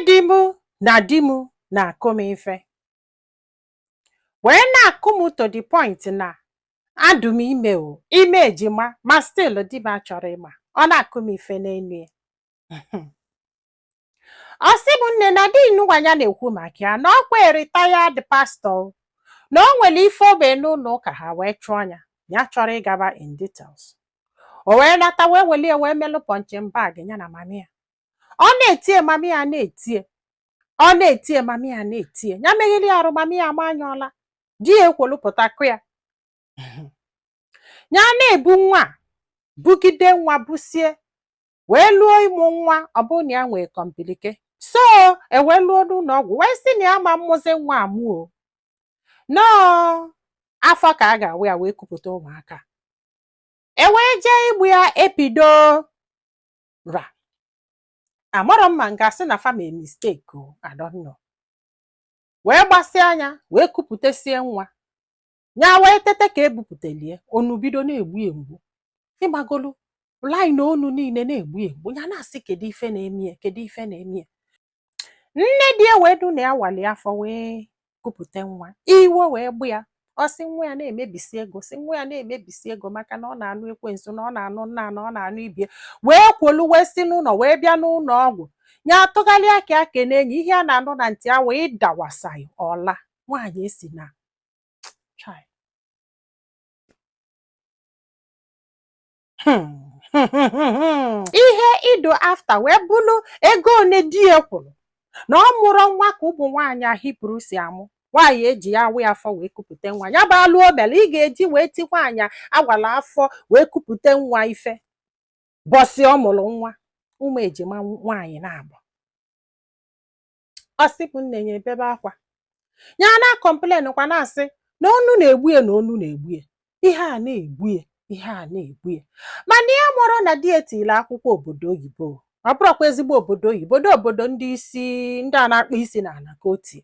Di m na di m na-akụ m ife, wee na-akụ m to the point na adụ m ime, o ime ejima, ma still di m achọrọ ịma. Ọ na-akụ m ife n'enu ya. Ọ sị m, nne, na di nwa ya na-ekwu maka ya na ọkwa retired pastor, na o nwere ife ogbe n'ụlọ ụka ha wee chụọ ya. Ya chọrọ ịgaba in details. O wee nata, wee welie, wee melụ punching bag ya na mami ya. Ọ na-etie mami ya, na-etie, ọ na-etie mami ya, na-etie ya, megheri arụ mami ya, ama anya ọla di ya ekwolupụta kụ ya. Ya na-ebu nwa a, bugide nwa, busie, wee lụọ ịmụ nwa. Ọ bụrụ na ya nwee complication, so e wee lụọ n'ụlọ ọgwụ, wee sị na ya ma mmụzi nwa amụ, o nọọ afọ ka a ga-awụ ya wee kupụta ụmụaka. E wee jee igbu ya epidural. Amarọ m ma nga sị na fa mee mistake o, I don't know. Wee gbasịa anya, wee kupụtasie nwa ya, wee tete ka ebupụtalie onu, bido na-egbu ya mgbu. Ịgbagolu line onu niile na-egbu ya mgbu. Ya na-asị, kedu ife na-eme ya? Kedu ife na-eme ya? Nne di ya wee du na ya wali afọ wee kupụta nwa. Iwe wee gbu ya. Ọ sị nwa ya na-emebisi ego, sị nwa ya na-emebisi ego, maka na ọ na-anụ ekwensu, na ọ na-anụ nna, na ọ na-anụ ibie. Wee kwolu, wee si n'ụlọ wee bịa n'ụlọ ọgwụ. Ya atụgharịa ka ya kene enyi, ihe a na-anụ na ntị ya wee dawasaị ọla nwaanyị esi na chai. Ihe ido after wee bụrụ ego one di ya kwụrụ na ọ mụrụ nwa, ka ụmụ nwaanyị Hibru si amụ. Nwaanyị eji ya awụ ya afọ wee kupụta nwa ya bụ alụ obele ị ga-eji wee ti nwaanyị agwala afọ wee kupụta nwa. Ife bọsị ọ mụrụ nwa, ụmụ ejima nwaanyị na-abụ. Ọ sị bụ nne ya ebebe akwa, ya na-complain kwa, na-asị na onu na-egbu ya, na onu na-egbu ya, ihe a na-egbu ya, ihe a na-egbu ya. Mana ya mụrụ na di etile akwụkwọ obodo oyibo, ọ bụrụkwa ezigbo obodo oyibo, ndị obodo ndị isi, ndị a na-akpụ isi n'ala ka o tie.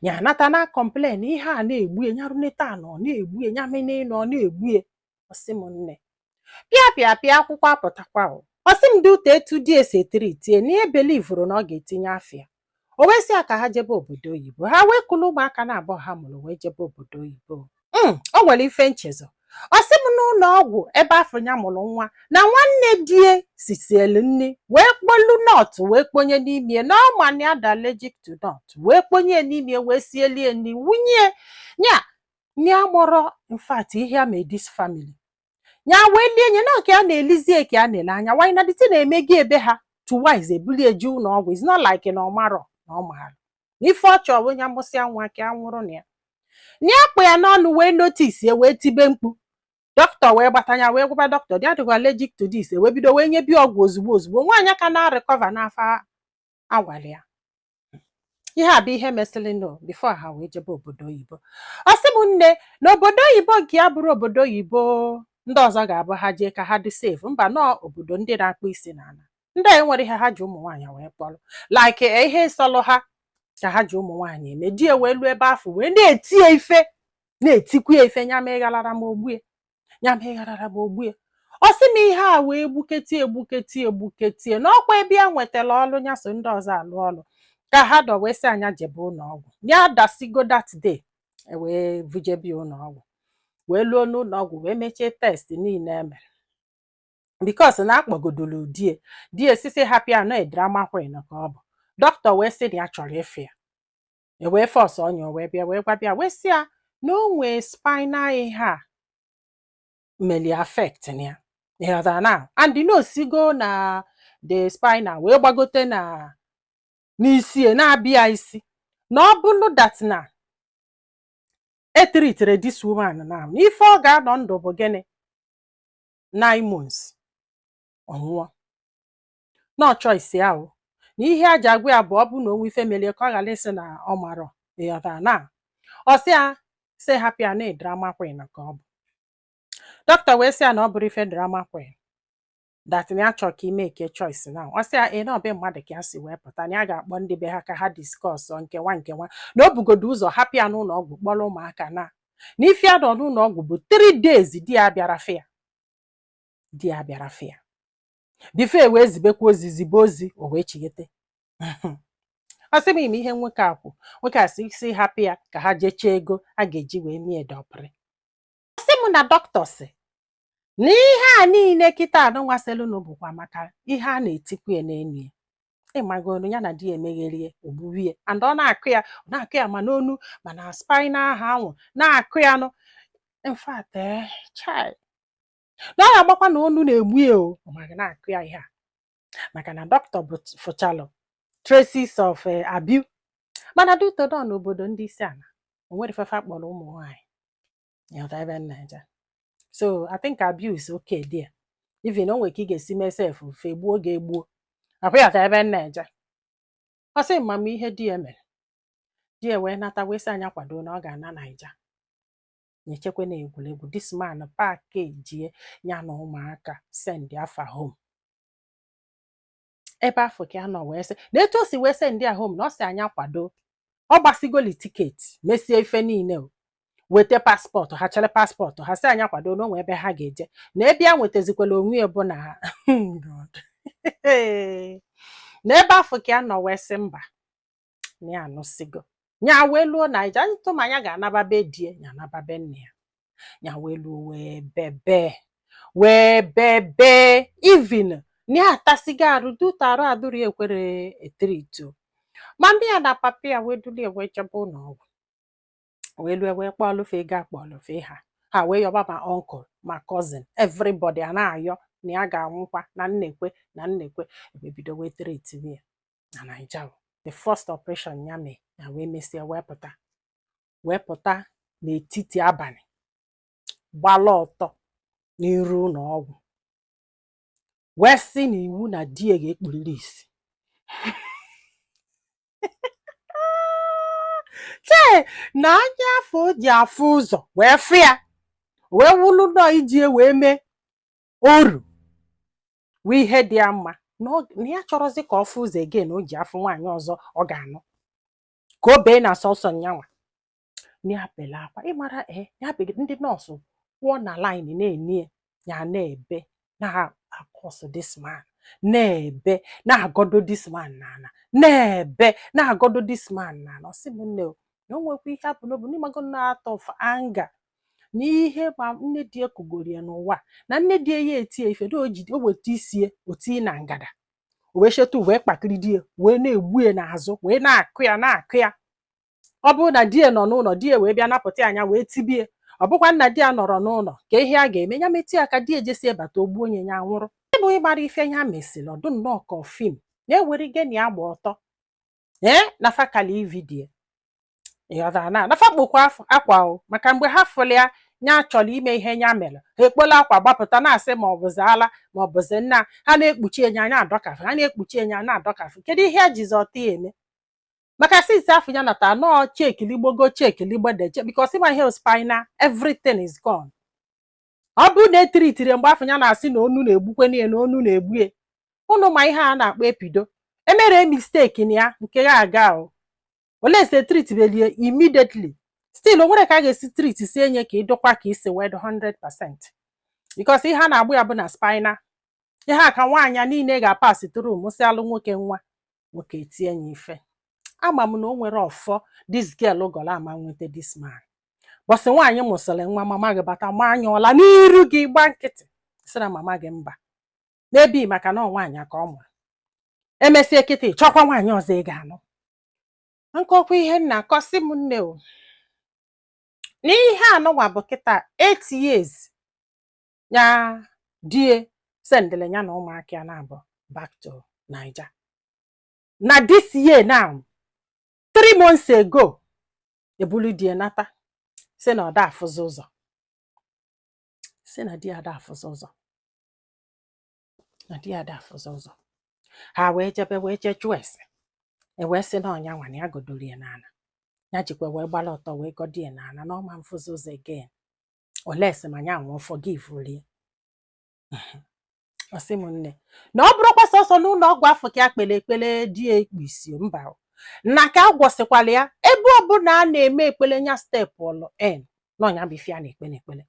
Ya anata na complain, ihe a na-egbu ya, ya runeta na ọ na-egbu ya, ya mene na ọ na-egbu ya. Ọ sị m, nne, pịa pịa pịa, akwụkwọ apụtakwa. O ọ sị m dị ụtọ etu di esi etiri tie na ihe belivuru na ọ ga-etinye afịa. O wee sị ya ka ha jebe obodo oyibo. Ha wee kulu ụmụaka na abụọ ha mụrụ wee jebe obodo oyibo. O nwere ife nchezo. Ọ sị m, n'ụlọ ọgwụ ebe afọ ya mụrụ nwa, na nwanne die sisielu nri, wee kpolu nut, wee kponye n'ime, na ọ ma na ya dị allergic to nut, wee kponye n'ime, wee sielie nri wunye ya. Ya mụrọ, in fact, ihe a mee this family ya wee lie nye na ka a na-elizie, ka a na-ele anya wanyị na dịtị na-eme gị ebe ha twice ebuli eje ụlọ ọgwụ. It's not like na ọ marọ na ọ maara na ife ọ chọrọ onye amụsịa nwa ka a nwụrụ na ya, na ya kpụ ya n'ọnụ, wee notice ya, wee tibe mkpu. Dọkịta wee gbatanya, wee gwaba dọkịta dị adịghị allergic to this. Wee bido wee nye bịa ọgwụ ozugbo ozugbo. Nwaanyị ka na-recover n'afọ agwala ya. Ihe a bụ ihe mesịrị no before ha wee jebe obodo oyibo. Ọ sị m, nne, na obodo oyibo nke ya bụrụ obodo oyibo ndị ọzọ ga-abụ ha jee ka ha dị safe, mba, nọọ obodo ndị na-akpụ isi n'ala, ndị a enwere ihe ha ji ụmụ nwaanyị wee kpọrọ, like ihe sọlụ ha ka ha ji ụmụ nwaanyị eme. Di ya wee luo ebe afọ, wee na-eti ya ife, na-etikwu ya ife, nya megharara m ogbue, nya megharara m ogbue. Ọ sị m, ihe a wee gbuketie, egbuketie, egbuketie. N'ọkwa ebe ya nwetara ọlụ, ya so ndị ọzọ alụ ọlụ ka ha dọ, wee sị anya jebe ụlọ ọgwụ. Ya dasigo that day, e wee vujebe ụlọ ọgwụ, wee luo n'ụlọ ọgwụ, wee mechie test niile emere, because na akpọgodolu die, die sisi hapụ ya, nọ drama queen ka ọ bụ. Dọkịta wee sị na ya chọrọ ịfụ ya. E wee force ọnya, wee bịa, wee gwa bịa, wee sị ya na o nwee spinal ihe a meli affect na ya, ịghọtara na and na osigo na the spinal wee gbagote na n'isi ya na-abịa isi, na ọ bụrụ that na etiritere this woman now, na ife ọ ga-anọ ndụ bụ gịnị? 9 months, ọ nwụọ. No choice ya o, na ihe a ji agwa ya bụ ọ bụ na onwe ife melie ka ọ ghara ịsị na ọ marọ, ịghọtara na. Ọ sị ya sị hapụ ya, na drama queen ka ọ bụ. Dọkịta wee sị ya na ọ bụrụ ife drama queen, that na ya chọrọ ka ime eke choice now. Ọ sị ya ị na ọbe mmadụ ka ya si wee pụta, na ya ga-akpọ ndị be ha ka ha discuss nkewa nkewa, na o bugodo ụzọ hapụ ya n'ụlọ ọgwụ, kpọrọ ụmụaka na na ife ya nọ n'ụlọ ọgwụ bụ 3 days. Di ya bịara fịa, di ya bịara fịa before wee zibekwa ozi, zibe ozi, o wee chighete. Ọ sị m ime ihe nwoke a kwu, nwoke a sị si hapụ ya ka ha jechee ego a ga-eji wee mie dọpịrị. Ọ sị m na dọkịta sị na ihe a niile kịta anụnwaselụnụ bụkwa maka ihe a na-etikwu ya n'enu ya. Ịmagonu ya na di ya emegherie ogbubie, and ọ na-akụ ya, ọ na-akụ ya ma n'onu ma na spinal ahụ anwụ na-akụ ya nụ. In fact, chai, na ọ ya agbakwa na onu na-egbu ya o, ọ maghị na-akụ ya ihe a maka na dọkịta bụ fụchalụ traces of abuse. Mana dutodo n'obodo ndị isi ala, o nwere ifefe akpọrọ ụmụ nwaanyị, ịghọta ebe m na-eje? So I think abuse okay there, even o nwere ka ị ga-esi mee sef fegbuo ga-egbuo akwụghọta ebe m na-eje. Ọ sị mama, ihe di ya mere, di ya wee nata wee sị anya kwado na ọ ga-ana Naija na-echekwa na egwuregwu. This man package ya na ụmụaka, send afa home. Ebe afọ ka ya nọ wee sị na etu o si wee send ya home, na ọ sị anya kwado, ọ gbasigoli ticket, mesie ife niile, o weta passport ha, chere passport ha, sị anya kwado na onwe ebe ha ga-eje, na ebe ya nwetazikwala onwe ya bụ na God. Na ebe afọ ka ya nọ wee sị mba, na ya anụsigo. Nya wee luo Naija ntụma ya ga-anaba be die ya, anaba be nne ya. Ya wee luo wee bebe, wee bebe, even na ya atasigo arụ duto arụ adụrụ ekwere etrito. Mama ya na papa ya wee dulie wee jebe ụlọ ọgwụ, wee lue wee kpọọlụfe ego akpọọlụfe ha, ha wee yọba ma uncle ma cousin, everybody a na-ayọ na ya ga-anwụkwa na nnekwe na nnekwe. Wee bido wee treatiwe ya na Naija o. The first operation ya mee ya, wee mesie wee pụta, wee pụta n'etiti abalị, gbala ọtọ n'iru ụlọ ọgwụ, wee sị na iwu na di ya ga-ekpuriri isi chee na anya afọ o ji afụ ụzọ wee fụ ya, wee wụlụ nọọ iji wee mee oru wee ihe dị ya mma, na ya chọrọzi ka ọ fụ ụzọ again. O ji afụ nwaanyị ọzọ ọ ga-anụ ka o bee na sọsọ nyanwa na ya bele akwa. Ịmara ee, ya begide, ndị nọọsụ kwụọ na line na-enie ya, na-ebe na-akọsụ this man, na-ebe na-agọdo this man n'ala, na-ebe na-agọdo this man n'ala. Ọ sị m nne o, na o nwekwa ihe apụ n'obu n'ịmago na out of anger na ihe ma nne di ekugoro ya n'ụwa, na nne di ya etie ife na o ji o weta isie o tii na ngada, o wee chetu wee kpakịrị di ya, wee na-egbu ya n'azụ, wee na-akụ ya, na-akụ ya. Ọ bụrụ na di ya nọ n'ụlọ, di ya wee bịa napụta ya anya wee tibie. Ọ bụkwa nna di ya nọrọ n'ụlọ ka ihe a ga-eme ya metụ ya ka di ejesie bata, ogbuo onye ya nwụrụ. Ịbụ ịgbara ife ya mesịrị ọdụ nnọọ ka film na-ewere ige na ya gba ọtọ ee na fakali video, ịghọtara na nafa kpokwa akwa o, maka mgbe ha fụrụ ya, ya chọrọ ime ihe ya mere, ha ekpola akwa gbapụta na-asị ma ọ bụzi ala ma ọ bụzi nna ha na-ekpuchi enye anya adọkafụ, ha na-ekpuchi enye anya adọkafụ. Kedu ihe a jizi ọtọ ya eme? Maka since afọ ya nata nọọ chekili gbogo chekili gbede, because ịma ihe spinal, everything is gone. Ọ bụrụ na etiritiri mgbe afọ ya na-asị na onu na-egbukwe ya, na onu na-egbu ya, ụnụ ma ihe a na-akpọ epido emere mistake na ya nke ya aga o olee esi etreatibelie immediately. Still o nwere ka a ga-esi treat si enye ka ịdọkwa ka isi wee dị 100%, because ihe a na-agbụ ya bụ na spinal. Ihe a ka nwaanyị niile ga-apasị tụrụ mụsị alụ nwoke, nwa nwoke etie ya ife. Ama m na o nwere ọfọ this girl gọrọ ama nweta this man. Bọsị nwaanyị mụsịrị nwa, mama gị bata ma anya ọla n'iru gị, gba nkịtị sị na mama gị mba n'ebi, maka na ọ nwaanyị ka ọ mụrụ. Emesie kịta chọkwa nwaanyị ọzọ ị ga-anụ. Nkọkwa ihe nna akọsị m nne o, n'ihe anụnwa bụ kịta 8 years ya die sendịrị ya na ụmụaka ya na-abụ back to Naija. Na this year now, 3 months ago, ebulu die nata, si na ọ da afụzi ụzọ, si na di ya da afụzi ụzọ, na di ya da afụzi ụzọ. Ha wee jebe wee jee jụọ ese, e wee sị na ọnya nwa na ya godoro ya n'ala, ya jikwa wee gbara ọtọ wee gọdọ ya n'ala na ọma mfụzi ụzọ again, olesi ma ya nwụọ forgive rie. Ọ sị m nne, na ọ bụrụkwa sọsọ n'ụlọ ọgwụ afọ ka ya kpere ekpere di ya ekpu isi mba o. Na ka a gwọsịkwala ya, ebe ọbụla a na-eme ekpere nya step ọlụ n na ọnya bụ ife a na-ekpe n'ekpere.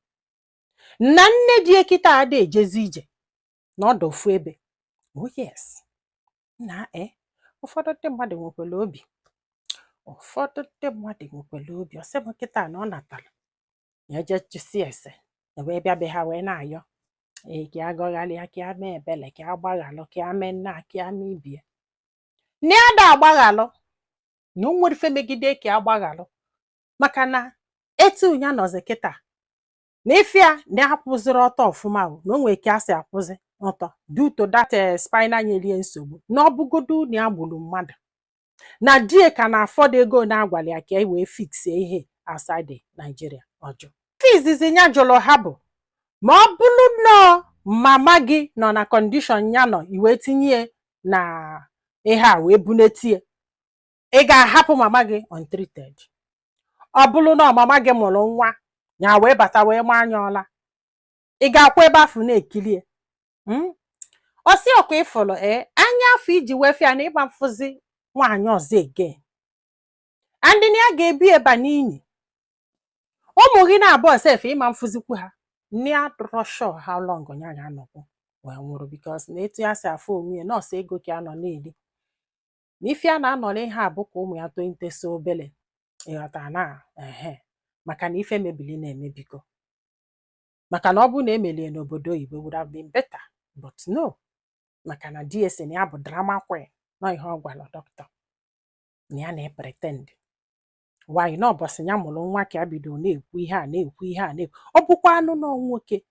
Na nne di ya kịta ada ejezi ije na ọdụ ofu ebe. Oh yes, na e Ụfọdụ ndị mmadụ nwekwara obi, ụfọdụ ndị mmadụ nwekwara obi. Ọ sị m kịta na ọ natara ya eje jụsi ese ya, wee bịa be ha wee na-ayọ, ee, ka a gọgharịa, ka a mee ebele, ka a gbaghalụ, ka a mee nna, ka a mee ibie na ya da agbaghalụ, na o nwere ife megide ka a gbaghalụ, maka na etu ya nọzi kịta na ife ya na akwụziri ọtọ ọfụma o, na o nwere ka a si akwụzi ọtọ due to that spinal nyerie nsogbu, na ọ bụgodu na ya gburu mmadụ na die ka na-afọdụ ego na-agwala ya ka e wee fixie ihe outside Nigeria. Ọjụ ife izizi ya jụrụ ha bụ, ma ọ bụrụ nnọọ mama gị nọ na condition ya nọ, i wee tinye na ihe a wee bunetie, ị ga-ahapụ mama gị untreated? Ọ bụrụ na mama gị mụrụ nwa ya wee bata wee maa anya ọla, ị ga-akwụ ebe afọ na-ekirie? Ọ sị ọkwa ịfụrụ, ee, anya afọ iji wee fịa na ịgba mfụzi nwaanyị ọzọ again, and na ya ga-ebi eba n'inyi ụmụ gị na-abụọ sef, ịma mfụzikwu ha. Nne ya dụrọ sure how long ya ga-anọkwu wee nwụrụ, because na etu ya si afụ onwe ya, nọọsụ ego ka ya nọ na-eri na ife a na-anọrọ ihe a bụ ka ụmụ ya tolite so obele, ịghọta na ehe, maka na ife mebili na-emebigo, maka na ọ bụrụ na emelie n'obodo oyibo would have been better, but no, maka na di ya sị na ya bụ drama queen, nọ ihe ọ gwara dọkịta na ya na-pretend why na ụbọchị ya mụrụ nwa ka ya bido na-ekwu ihe a, na-ekwu ihe a, na-ekwu. Ọ bụkwa anụ nọ nwoke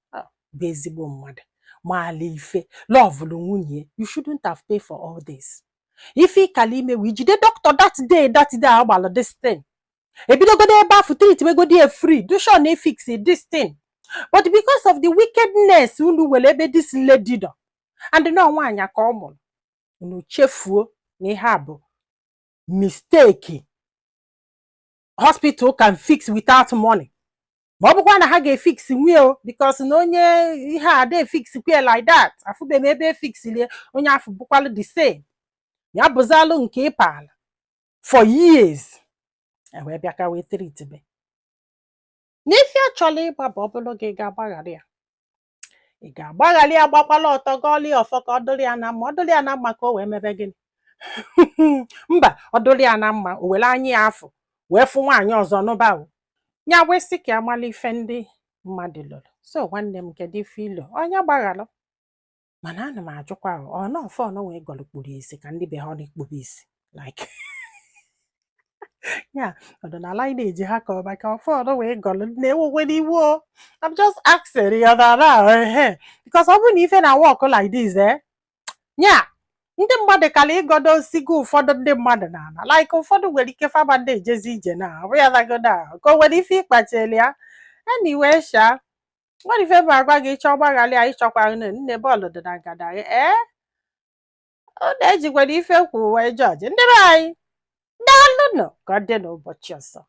bụ ezigbo mmadụ maala ife lovelụ nwunye. You shouldn't have paid for all this. Ife ịkala ime wee jide doctor that day, that day agbalụ this thing, ebidogodo ebe afụ treat wegodi ya free, do sure na fix this thing. But because of the wickedness unu nwere ebe this lady nọ, and nọ nwaanyị ka ọ mụrụ, unu chefuo na ihe a bụ mistake hospital can fix without money. Ma ọ bụkwa na ha ga-efix nwunye o, because na onye ihe a ada efix kwe like that, afụbeghị m ebe efixlie onye afụ bụkwalụ the same ya bụzalụ nke ịpala for years, e wee bịa ka wee treat be. N'ife a chọrọ ịgba bụ, ọ bụrụ gị ga-agbaghara ya, ị ga-agbaghara ya, gbakwala ọtọ gọọlụ ya ọfọ ka ọ dụrụ ya na mma, ọ dụrụ ya na mma ka o wee mebe gịnị? Mba, ọ dụrụ ya na mma, o were anya ya afụ wee fụ nwaanyị ọzọ nụba o ya wee sị ka amala ife ndị mmadụ lụrụ. So nwanne m, kedu ife ilo onye gbaghalụ? Mana ana m ajụkwa, ọ nọ ọfọ nọ wee gọlụ kpuru isi ka ndị be ha ọ na-ekpube isi like ya ọdịnala anyị na-eji ha ka ọ maka ọfọ ọnụ wee gọlụ na-ewekwe n'iwu o. I'm just asking ya na ehe, because ọ bụrụ na ife na work like this, eh, ya ndị mmadụ kala ịgọdo sigo ụfọdụ ndị mmadụ n'ala, like ụfọdụ nwere ike faba ndị ejezi ije na ọ bụ ya nagodo a ka o nwere ife ịkpacheli ya. Anyway sha, nwere ife bụ agwa gị, ịchọ gbaghalị ya, ịchọkwa nne bọọlụ dị na ngada gị, ee, ọ na-ejikwara ife kwu wee jọji ndị be anyị. Daalụnụ, ka ọ dị n'ụbọchị ọzọ.